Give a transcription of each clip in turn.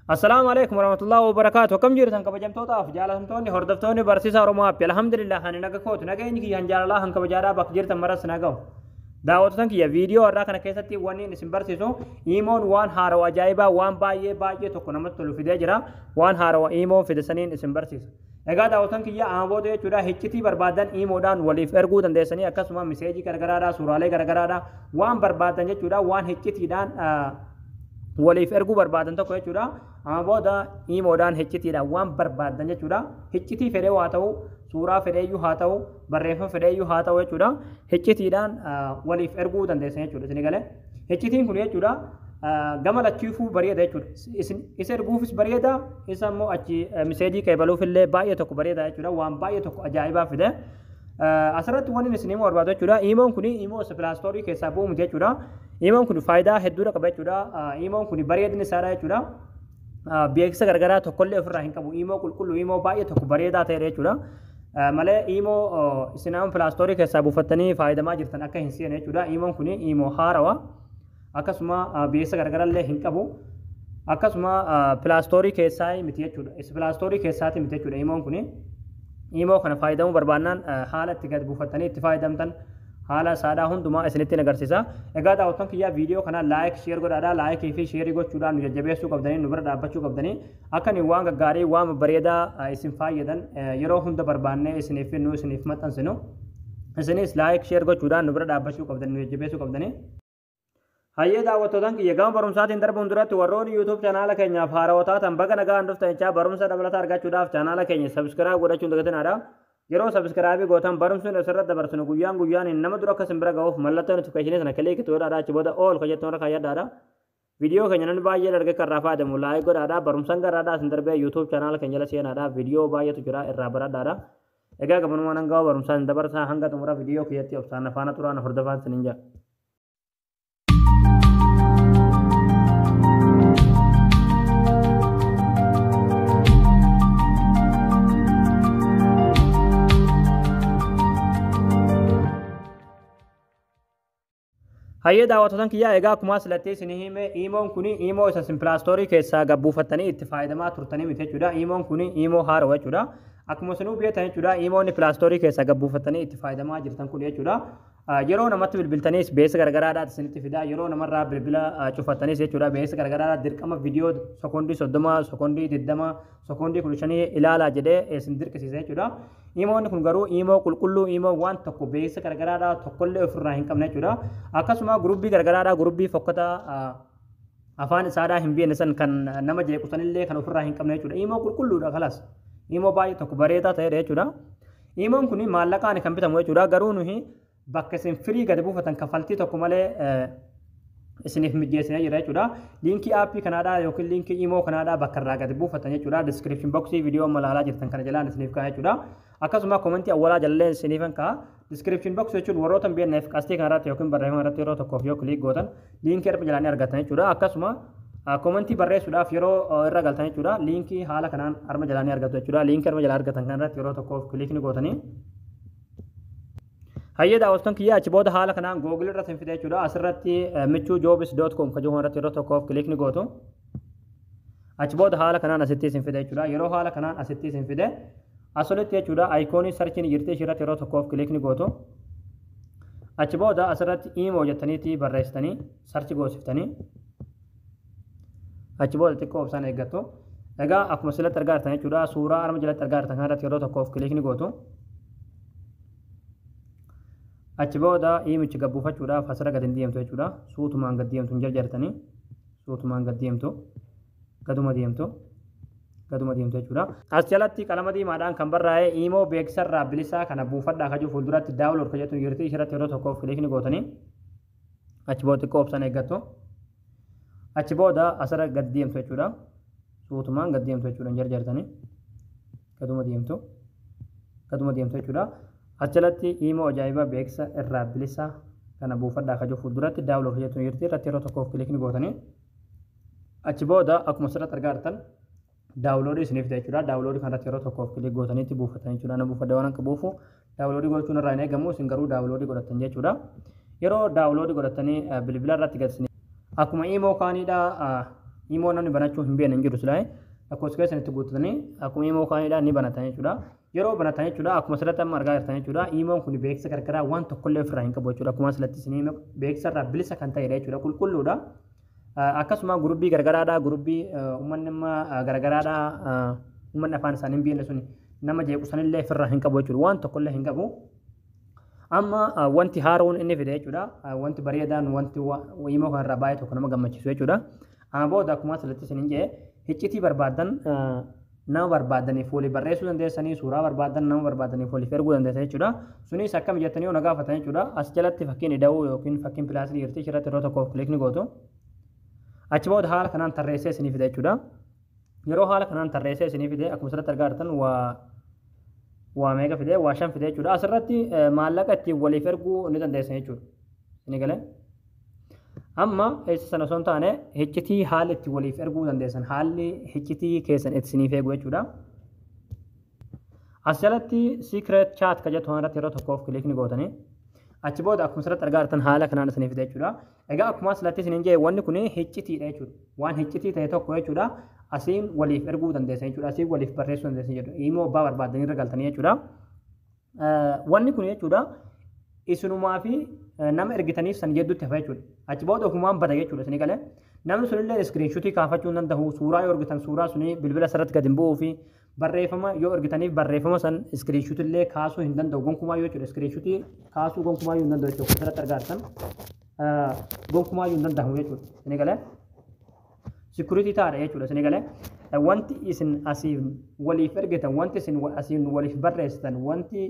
Assalaamu alaikum warahmatullahi wabarakaatu. Akkam jirtan kabajamtootaaf jaalatamtoonni hordoftoonni barsiisaa Oromoo Appii? Alhamdulillah, ani naga kootu, nageenyi kiyya han jaalalaa han kabajaadhaa bakka jirtan maras nagahu. Daawwattoota kiyya, viidiyoo har'aa kana keessatti wanni isin barsiisu iimoon waan haarawaa ajaa'ibaa, waan baay'ee baay'ee tokko namatti tolu fidee jira. Waan haarawaa iimoon fide saniin isin barsiisa. Egaa daawwattoota kiyya, amma booda jechuudha hiccitii barbaadan iimoodhaan waliif erguu dandeessanii, akkasuma miseejii garagaraadhaa, suuraalee garagaraadhaa, waan barbaadan jechuudha, waan hiccitiidhaan waliif erguu barbaadan tokko jechuudha. Amma booda iimoodhaan hiccitiidhaan waan barbaadan jechuudha. Hiccitii fedhee haa ta'u, suuraa fedheeyyuu haa ta'u, barreeffama fedheeyyuu haa ta'u jechuudha. Hiccitiidhaan waliif erguu dandeessan jechuudha. Isin galee hiccitiin kun jechuudha gama lachiifuu bareeda jechuudha. Isin isa erguufis bareeda, isa immoo achi miseejii qeebaluuf illee baay'ee tokko bareeda jechuudha. Waan baay'ee tokko ajaa'ibaa fide. Asirratti wanni isin himuu barbaadu jechuudha. Iimoon kun iimoo isa Play Store keessaa bu'u miti jechuudha. Iimoon kun faayidaa hedduudha qaba jechuudha. Iimoon kun bareedni isaadha jechuudha. Beeksisa garagaraa tokkollee ofirraa hin qabu. Iimoo qulqulluu, iimoo baay'ee tokko bareedaa ta'edha jechuudha. Malee iimoo isin amma Play Store keessaa buufattanii faayadamaa jirtan akka hin seene jechuudha. Iimoon kun iimoo haarawaa. Akkasuma beeksisa gargarallee hin qabu. Akkasuma Play Store keessaa miti jechuudha. Isa Play Store keessaati miti jechuudha iimoon kun. Iimoo kana fayyadamuu barbaannaan haala itti gad buufattanii itti fayyadamtan haala isaadhaa hundumaa isinitti agarsiisa. Egaa daawwattoon kiyyaa, viidiyoo kana like, share godhaadhaa. Like fi share gochuudhaan nu jajjabeessuu qabdanii, nu bira dhaabbachuu qabdanii, akka inni waan gaggaarii, waan bareedaa isin fayyadan yeroo hunda barbaannee isiniif finnu, isiniif maxxansinu. Isinis like, share gochuudhaan nu bira dhaabbachuu qabdanii, nu jajjabeessuu qabdanii. Hayyee daawwattootaan kiyya, gama barumsaatiin darbuun duratti warroonni YouTube chaanaala keenyaaf haarawaa taatan baga nagaan dhuftan jechaa, barumsa dabalataa argachuudhaaf chaanaala keenya subscribe godhachuun dagatinaadha. Yeroo subscribe gootan barumsuun asirratti dabarsinu guyyaan guyyaan nama dura akka isin bira ga'uuf mallattoo notification sana click godhaadha. Achi booda all ka jettu irra kaayyadhaadha. Viidiyoo keenya namni baay'ee arge kan irraa fayyadamu like godhaadha. Barumsaan garaadhaa isin darbee YouTube chaanaala keenya jala seenaadha. Viidiyoo baay'eetu jira, irraa baradhaadha. Egaa gabanumaan hanga barumsaan isin dabarsaa, hanga xumura viidiyoo kiyyatti obsaan afaana turaan hordofaan isiniin jedha. Hayyee daawwattoota kiyyaa, egaa akkuma asirratti isin hime, iimoon kun iimoo isa isin Play Store keessaa gabbuufattanii itti fayyadamaa turtanii miti jechuudha. Iimoon kun iimoo haarawaa jechuudha. Akkuma isinuu beektan jechuudha, iimoonni Play Store keessaa gabbuufattanii itti fayyadamaa jirtan kun jechuudha. Yeroo namatti bilbiltaniis beeksisa garagaraadhaa isinitti fida. Yeroo namarraa bilbila cufattanis jechuudha, beeksisa garagaraadhaa dirqama viidiyoo sekoondii 30, sekoondii 20, sekoondii 15 ilaalaa jedhee isin dirqisiisa jechuudha. Iimoonni kun garuu iimoo qulqulluu, iimoo waan tokko beeksisa garagaraadhaa tokkollee ofirraa hin qabne jechuudha. Akkasuma gurubbii garagaraadhaa, gurubbii fokkataa afaan isaadhaa hin beekne san kan nama jeequ sanillee kan ofirraa hin qabne jechuudha. Iimoo qulqulluudha kalas. Iimoo baay'ee tokko bareedaa ta'edha jechuudha. Iimoon kun maallaqaan kan bitamu jechuudha. Garuu nuyi bakka isin free gadi buufatan kaffaltii tokko malee isiniif mijeessinee jira jechuudha. Liinkii aappii kanaadhaa yookiin liinkii iimoo kanaadhaa bakka irraa gadi buufatan jechuudha. Description box viidiyoo malaalaa jirtan kana jalaan isiniif ka'a jechuudha. Akkasuma koomentii awwalaa jalallee isiniifan ka'a. Description box jechuun warroota hin beekneef qastii kanarratti yookiin barreeffama irratti yeroo tokkoof yoo click gootan liinkii arma jalaan argatan jechuudha. Akkasuma koomentii barreessuudhaaf yeroo irra galtan jechuudha. Liinkii haala kanaan arma jalaan argatu jechuudha. Liinkii arma jalaa argatan kanarratti yeroo tokkoof click ni gootanii. Hayyee daawwattoon kiyya, achi booda haala kanaan Google irratti hin fide jechuudha. Asirratti michuujobs.com kan jedhu irratti yeroo tokkoof click ni gootu. Achi booda haala kanaan asitti isin fide jechuudha. Yeroo haala kanaan asitti isin fide, asolitti jechuudha icon searchiin jirti, ishirratti yeroo tokkoof click ni gootu. Achi booda asirratti iimoo jettaniiti barreessitanii search goosiftanii, achi booda xiqqoo obsaan eeggattu. Egaa akkuma asirratti argaa jirtan jechuudha, suuraa arma jalatti argaa jirtan kanarratti yeroo tokkoof click ni gootu. Achi booda iimichi gabbuufachuudhaaf asirra gadi deemtu jechuudha. Suutumaan gad deemtu, hin jarjartanii. Suutumaan gad deemtu. Gaduma deemtu. Gaduma deemtu jechuudha. As jalatti qalama diimaadhaan kan barraa'e iimoo beeksisarraa bilisaa kana buufadhaa kajuu fuulduratti download kan jettu jirti, ishirratti yeroo tokkoof click ni gootanii. Achi booda xiqqoo obsaan eeggattu. Achi booda asirra gad deemtu jechuudha. Suutumaan gad deemtu jechuudha, hin jarjartanii. Gaduma deemtu. Gaduma deemtu jechuudha. As jalatti iimoo ajaa'ibaa beeksisa irraa bilisa kana buufadhaa kajuu fuulduratti download kan jettu jirti, irratti yeroo tokkoof click ni gootanii. Achi booda akkuma asirratti argaa jirtan download isiniif ta'e jechuudha. Download kanarratti yeroo tokkoof click gootaniitti buufatan jechuudha. Ana buufadha waan qabuufu download gochuun irraa hin eegamu, isin garuu download godhatan jechuudha. Yeroo download godhatanii bilbila irratti gad akkuma iimoo kaaniidha. Imo namni banachuu hin beekne hin jiru silaa. Lakkoofsa keessan itti guuttatanii akkuma imo kaaniidhaan ni banatan jechuudha. Yeroo banatan jechuudha, akkuma asirratti amma argaa jirtan jechuudha. Imoon kun beeksisa gargaraa waan tokkollee ofirraa hin qabu jechuudha. Akkuma asirratti isin beeksisa irraa bilisa kan ta'edha jechuudha. Qulqulluudha. Akkasuma guruppii gargaraadha. Guruppii uummanni amma gargaraadha. Uummanni afaan isaanii hin beekne sun nama jeequ sanillee ofirraa hin qabu jechuudha. Waan tokkollee hin qabu. Amma wanti haaroon inni fide jechuudha. Wanti bareedaan, wanti imo kanarraa baay'ee tokko nama gammachiisu jechuudha. Amma booda akkuma asirratti isin jedhe, iccitii barbaadan nama barbaadaniif walii barreessuu dandeessanii, suuraa barbaadan nama barbaadaniif waliif erguu dandeessan jechuudha. Sunis akkam jettanii yoo na gaafatan jechuudha. As jalatti fakkiin ida'uu yookiin fakkiin plusii jirti, ishirratti yeroo tokkoof click ni gootu. Achi booda haala kanaan tarreessee isinii fide jechuudha. Yeroo haala kanaan tarreessee isinii fide, akkuma asirratti argaa jirtan, waa meeqa fide? Waa shan fide jechuudha. Asirratti maallaqa ittiin waliif erguu ni dandeessan jechuudha. Inni galee. Amma eessa sana osoo hin taane, iccitii haala itti waliif erguu dandeessan, haalli iccitii keessan itti isiniif eegu jechuudha. As jalatti secret chat ka jettu irratti yeroo tokkoof click ni gootanii. Achi booda akkuma asirratti argaa jirtan haala kanaan isiniif fide jechuudha. Egaa akkuma asirratti isiniin jedhe, wanni kun iccitiidha jechuudha. Waan iccitii ta'e tokko jechuudha. Asiin waliif erguu dandeessan jechuudha. Asiin waliif barreessuu dandeessan jechuudha. Imo abbaa barbaadanii irra galtanii jechuudha. Wanni kun jechuudha, isinumaa fi nama ergitaniif san jeddutti hafa jechuudha. Achi booda ofumaan bada jechuudha isinii galee. Namni sunillee screenshotii kaafachuu hin danda'u. Suuraa yoo ergitan suuraa suni bilbila isarratti gadi hin bu'uu fi barreeffama yoo ergitaniif barreeffama san screenshotii illee kaasuu hin danda'u gonkumaa yoo jechuudha. Screenshotii kaasuu gonkumaa yoo hin danda'u jechuudha. Asirratti argaa jirtan gonkumaa yoo hin danda'amu jechuudha. Isinii galee. Security taadha jechuudha isinii galee. Wanti isin asiin waliif ergitan, wanti isin asiin waliif barreessitan, wanti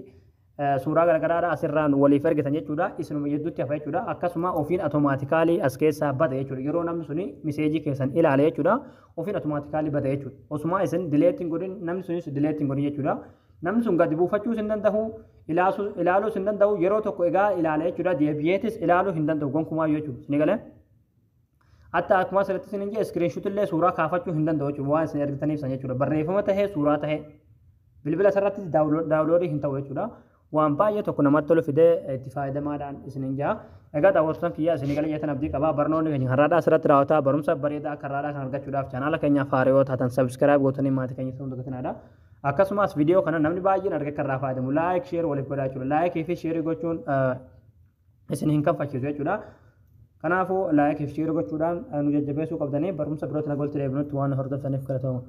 suuraa garagaraadha asirraan waliif ergitan jechuudha. Isinuma jidduutti hafa jechuudha. Akkasuma ofiin automatically as keessaa bada jechuudha. Yeroo namni suni messageii keessan ilaale jechuudha, ofiin automatically bada jechuudha. Osuma isin delete hin godhin, namni sunis delete hin godhin jechuudha. Namni sun gadi buufachuus hin danda'u, ilaaluus hin danda'u. Yeroo tokko egaa ilaale jechuudha, deebi'eetis ilaaluu hin danda'u gonkumaa jechuudha. Isin galee. Hatta akkuma asirratti isin jedhe, screenshot illee suuraa kaafachuu hin danda'u jechuudha, waan isin ergitaniif san jechuudha. Barreeffama tahee, suuraa tahee, bilbila isarratti downloadii hin ta'u jechuudha. Waan baay'ee tokko namatti tolu fidee itti fayyadamaadhaan isinin jaha. Egaa daawwattoota kiyyaa, isinii galee jettan abdii qabaa. Barnoonni keenya har'aadhaa asirratti raawwataa. Barumsa bareedaa akka har'aadhaa kan argachuudhaaf chaanaala keenyaaf haaraa yoo taatan subscribe gootanii maatii keenya ta'uu dagatinaadha. Akkasumas viidiyoo kana namni baay'een arga akka irraa fayyadamu like, share waliif godhaa jechuudha. Likeii fi shareii gochuun isin hin kanfachiisu jechuudha. Kanaafuu likeii fi shareii gochuudhaan nu jajjabeessuu qabdanii. Barumsa birootti na golti deebinutti waan hordoftaniif galatooma.